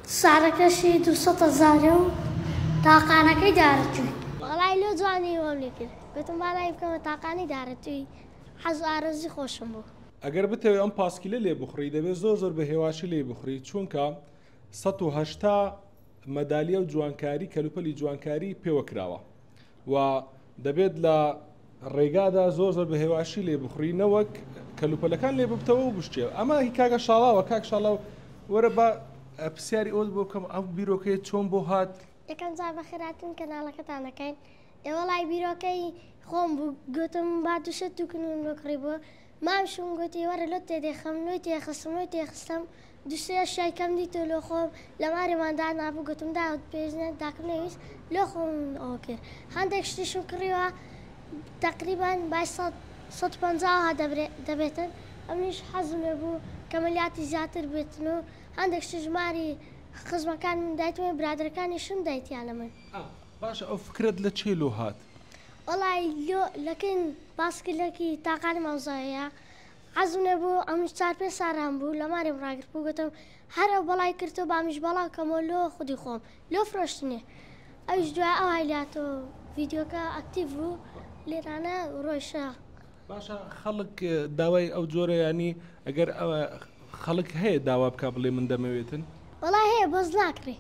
سعرەکەشی 200 هەزارە و تاقانەکەی دارەتووی. وەڵای لۆ جوانی وام لێ کرد گوتم با ناوی بکەمە تاقانی دارەتووی، حەز و ئارەزووی خۆشم بوو. ئەگەر بتەوێت ئەم پاسکیلە لێ بخوڕی دەبێت زۆر زۆر بە هێواشی لێی بخوڕی چونکە 180 مەدالیە و جوانکاری کەلوپەلی جوانکاری پێوە کراوە و دەبێت لە ڕێگادا زۆر زۆر بە هێواشی لێ بخوڕی نەوەک کەلوپەلەکان لێ ببتەوە و بشتێ. ئەمە هی کاکە شاڵاوە. کاک شاڵاو وەرە با پرسیاری ئەوت بۆ بکەم، ئەم بیرۆکەیە چۆن بۆ هات؟ یەکەم جار بەخێرهاتن کەناڵەکەتان ئەکەین. ئێ وەڵای بیرۆکەی خۆم بوو، گوتم با دووسێ توکنم لۆ کڕی بوو، مامشم گوتی وەرە لۆت تێدێخەم، لۆی تێخستم لۆی تێخستم، دووسێ ئەشیای کەم دیتۆ لۆ خۆم لە مارێمان دانابوو، گوتم دا پێشنە داکم نەویست لۆ خۆم ئەوە کرد. هەندێک شتیشم کڕیوە تەقریبەن بای 150 ها دەبێتن، ئەمنیش حەزم لێ بوو کەمەلیاتی زیاتر بێتن و هەندێک شتیش ماری خزمەکانم دایتمێ، برادەرەکانیشم دایتیانە من. باشە ئەو فکرەت لە چێ لۆ هات؟ وەڵای لۆ لەکن پاسکیلەکی تاقانی مامزایە حەزم لێ بوو، ئەمنیش چار پێنج ساران بوو لە مارێم ڕاگرت بوو، گوتم هەر ئەو بەڵای کردتۆ بامیش بەڵاو کەمەوە لۆ خودی خۆم لۆ فرۆشتنێ، ئەویش دوای ئەوهای لاتۆ ڤیدیۆکە ئەکتیڤ بوو لێرانە ڕۆیشە. باشە خەڵک داوای ئەو جۆرە ینی ئەگەر خەڵک هەیە داوا بک بڵێ من دەمەوێتن؟ وەڵای هەیە بەس ناکڕی،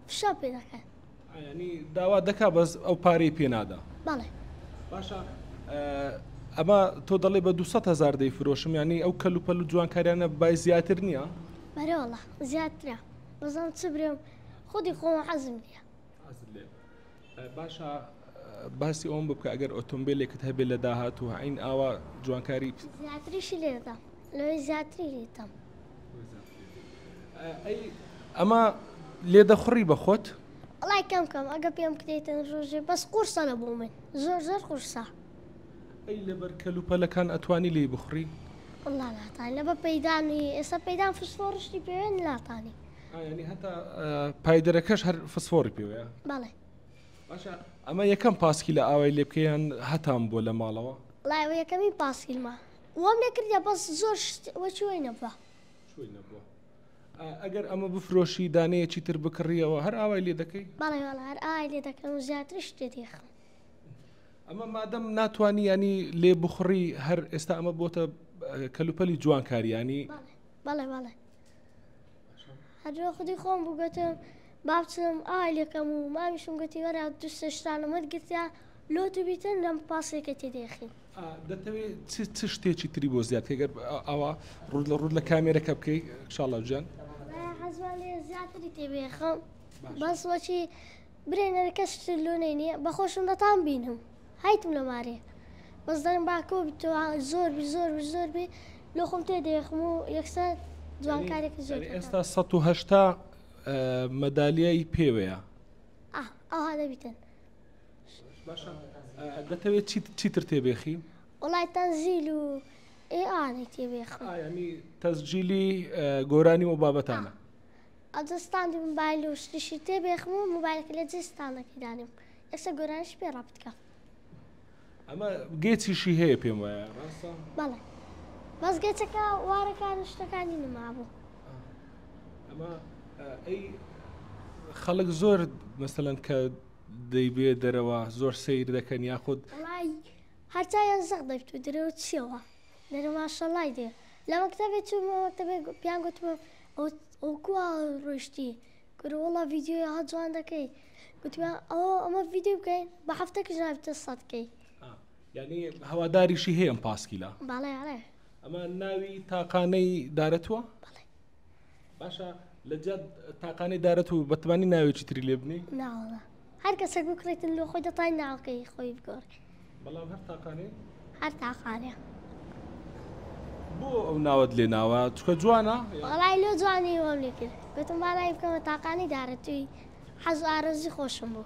فشار پێ دەکەن. ینی داوا دەکا بەس ئەو پارەی پێ نادا. بەڵێ. باشە ئەمە تۆ دەڵێ بە 200 هزار دەیفرۆشم، ینی ئەو کەلوپەل و جوانکاریانە بای زیاتر نییە؟ بەرێ وەڵا زیاترە، بەزان چ برێم خودی خۆم حەزم لێیە. حەزت لێیە. باشە باسی ئەوم بکە ئەگەر ئۆتۆمبیلێکت هەبێت لە داهاتوو عین ئاوا جوانکاری زیاتریشی لێ دەدەم، لەوەی زیاتری لێ دەدەم. ئەی ئەمە لێ دەخوڕی بە خۆت؟ وەڵای کەم کەم ئەگە پێم کرێتن ڕۆژێ، بەس قورسە لە بۆ من زۆر زۆر قورسە. ئەی لەبەر کەلوپەلەکان ئەتوانی لێی بخوڕی؟ وەڵا ناتوانین لەبەر پەیدانی، ئێستا پەیدان فسفۆڕشتی پێوێن ناتوانی. ینی هەتا پایدەرەکەش هەر فسفۆڕی پێوەیە؟ بەڵێ. باشە ئەمە یەکەم پاسکیلە ئاوای لێ بکەیان هەتان بووە لە ماڵەوە؟ وەڵای ئەوە یەکەمین پاسکیلمە وام لێ کردە، بەس زۆر شت وەکی وەی نەبووە. چۆی نەبووە. ئەگەر ئەمە بفرۆشی دانەیەکی تر بکڕیەوە هەر ئاوای لێ دەکەی؟ بەڵێ وەڵا هەر ئاوای لێ دەکەم و زیاتریش تێ دێخم. ئەمە مادەم ناتوانی ینی لێ بخوڕی هەر ئێستا ئەمە بۆتە کەلوپەلی جوانکاری ینی؟ بەڵێ بەڵێ هەر خودی خۆم بوو گوتم با بچم ئاوای لێکەم و مامیشم گوتی وەرە دوو سێ شتانم وەرگرتیا لۆت و بیتن لەم پاسێکە تێدێخین. دەتەوێت چ شتێکی تری بۆ زیاد بکەی؟ گەر ئاوا ڕوو لە ڕوو لە کامێرەکە بکەی شاڵاو گیان. حەزمان لێ زیاتری تێبێخم بەس وەکی برێنەرە کەس شتر لۆ نەینێ بە خۆشم دەتان بینم هایتم لە مارێ بەس دەرم با کۆ بیتەوە زۆر بی زۆر بی زۆر بی لۆ خۆم تێ دێخم و یەکسەر جوانکارێکی زۆر یعنی ئێستا 180 مەدالیای پێوەیە. ئەوها دەبیتن. باشە دەتەوێت چیتر تێبێخی؟ وەڵای تەنزیل و ئێ ئانەی تێبێخم. ینی تەسجیلی گۆرانی و بابەتانە. ئەجە ستاندی موبایل و شتیشی تێبێخم و موبایلەکە لە جێ ستاندەکەی دانێم ئێستا گۆرانیش پێ ڕەبت کەم. ئەمە گێچیشی هەیە پێم وایە ڕاستە؟ بەڵێ بەس گێچەکە وارەکان و شتەکانی نمابوو. ئەمە ئەی خەڵک زۆر مەسەلەن کە دەیبێ دەرەوە زۆر سەیر دەکەن یاخود وەڵای هەرچیان زەق دەبیت و درەوە چیەوە دەرە ماشەڵای دێ لە مەکتەبێ چوومە مەکتەبێ پیان گوتمە ئەو کوا ڕۆیشتی کورە وەڵا ڤیدیۆی ها جوان دەکەی گوتمیان ئەوە ئەمە ڤیدیۆ بکەین بە هەفتەکەش نابێتە 100 کەی. یعنی هەواداریشی هەیە ئەم پاسکیلە؟ بەڵێ ئەڵێ. ئەمە ناوی تاقانەی دارەتووە؟ بەڵێ. باشە لە جیات تاقانەی دارەتوو بەتوانی ناوێکی تری لێ بنێی؟ ناوەڵا هەر کەسێک بکڕێتن لۆ خۆی دەتوانین ناوەکەی خۆی بگۆڕێ. بەڵام هەر تاقانەیە؟ هەر تاقانەیە. بۆ ئەو ناوەت لێ ناوە؟ چونکە جوانە؟ وەڵای لۆ جوانی وام لێ کرد گوتم با ناوی بکەمە تاقانی دارەتووی، حەز و ئارەزووی خۆشم بوو.